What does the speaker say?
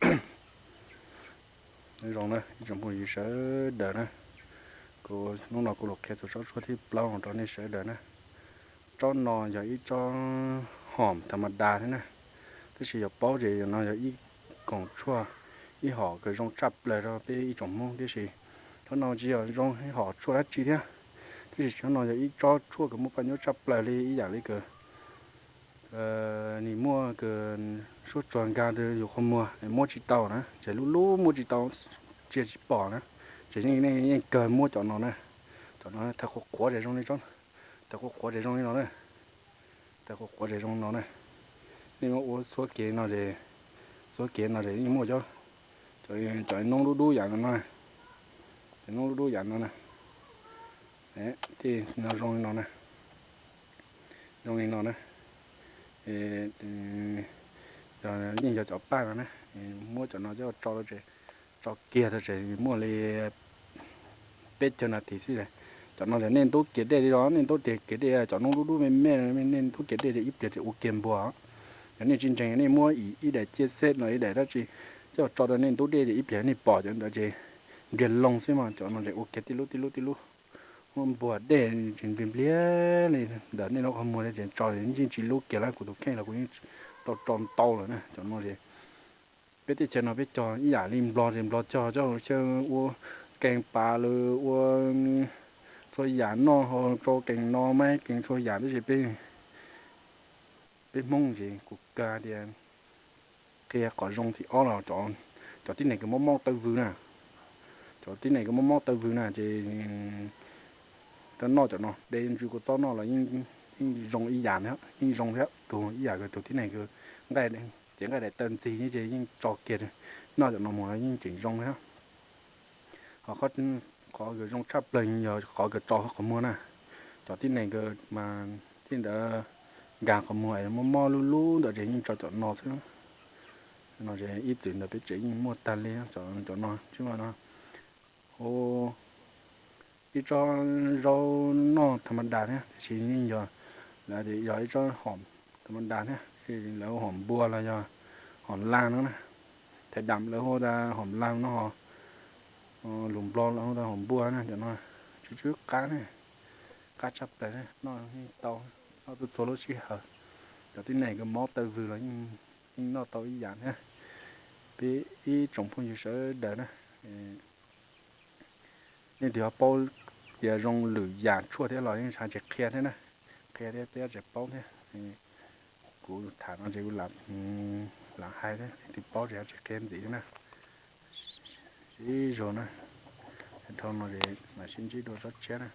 Nyob zoo na ib tsoom phooj ywg sawv daws na, kuv hnub no kuv los qhia txog tsob tshuaj thib plaub no rau nej sawv daws na. Tsob no yog ib tsob hom tha ma da thiab na, tab sis yog paub tias no yog ib koom tshuaj, ib hom kws zoo tshaj plaws rau peb ib tsoom Hmoob, tiam sis tsob no tsis yog zoo ib hom tshuaj dab tsi thiab, tab sis tsob no yog ib tsob tshuaj kws muaj paj nyuab tshaj plaws li, ib yam li kws nws muaj kws suab tsuag nkag rau yus qhov muag, muab tsis tau na, ces lub lub muab tsis tau, tsia tsis pom na, ces yeej kawg muab cov no na. Cov no thav qhuav qhuav ces zoo li, thav qhuav qhuav ces zoo li no na, thav qhuav qhuav ces zoo li no na. Nej muab ua txhua kev no es, txhua kev no es yeej muaj cov, cov noob dub dub yam no na, cov noob dub dub yam no na, thiaj no zoo li no na, zoo li no na. Yeej yog cov paj no na, muab cov no coj tso rau tsev, tso kiag rau tsev muaj li peb caug nas this xwb. Cov no yog nej ntub kiav dej li los, nej ntub kiav dej, cov noob dub dub me me, nej ntub kiav dej ces ib pliag ces ua kiag npuas. Yog nej tsis ntseeg nej muab ib daim ciaj xeb los ib daim dab tsi coj tso rau nej ntub dej ces ib pliag nej pom cov ntawd ces nriag loo xwb mas, cov no ces ua kiag tib lub tib lub tib lub, muab npuas dej ces npliag npliag li ntawm nej lub qhov muag ces tso yeej tsis lub kiag lawm. Kuv tus kheej los kuv yeej tau tso ntau lawm na. Cov no ces peb teb chaws no peb cog ib yam li Nplog ces Nplog cog coj xyaw ua kees pas lawm, ua txhua yam noj, hau rau kees no mas kees txhua yam, tab sis peb, peb Hmoob ces kuv kav tias qhia qhov zoo thib ob los cov tib neeg kws mob mob taw vwg na, cov tib neeg kws mob mob taw vwg na ces rov noj cov no, de ntsws kuv tau noj los yeej zoo ib yam thiab, yeej zoo thiab, tus ib yam kws tus tib neeg kws nqaij, cev nqaij daim taw ntxig ces yeej tso kiag noj cov no mus los yeej tseem zoo thiab. Ho qhov kws zoo tshaj plaws yog qhov kws tso qhov muag na, cov tib neeg kws mas tib ntawd nkag qhov muag mob mob lub lub ntawd ces yeej tso cov no xwb. No ces ib txwm ntawd peb tsev yeej muaj tag li cov no, tsis muaj no. Hu ib tsob zaub noj tha ma da thiab, tiam sis yeej yog, lawv tias yog ib tsob hom tha ma da thiab, lawv hu hom npua los yog hom laj no na. Thaib dam lawv hu tas hom laj no, ho lus Nplog lawv hu tas hom npua na. Cov no tsw tsw qab ne, qab tshaj plaws, noj yeej tau, noj txhua txhua lub sij hawm. Cov tib neeg kws mob taw vwg los yeej noj tau ib yam thiab. Peb ib tsoom phooj ywg sawv daws na, nej twb ho paub tias zoo lwm yam tshuaj thiab los yeej tsis qhia thiab na, qhia thiab peb tsis paub thiab. Kuv tham no ces kuv lam hais thiab, leej twg paub ces ho tsis qhia ntxiv thiab na. Sib zog na, dhau no es mam sib ntsib dua tsob tshiab na.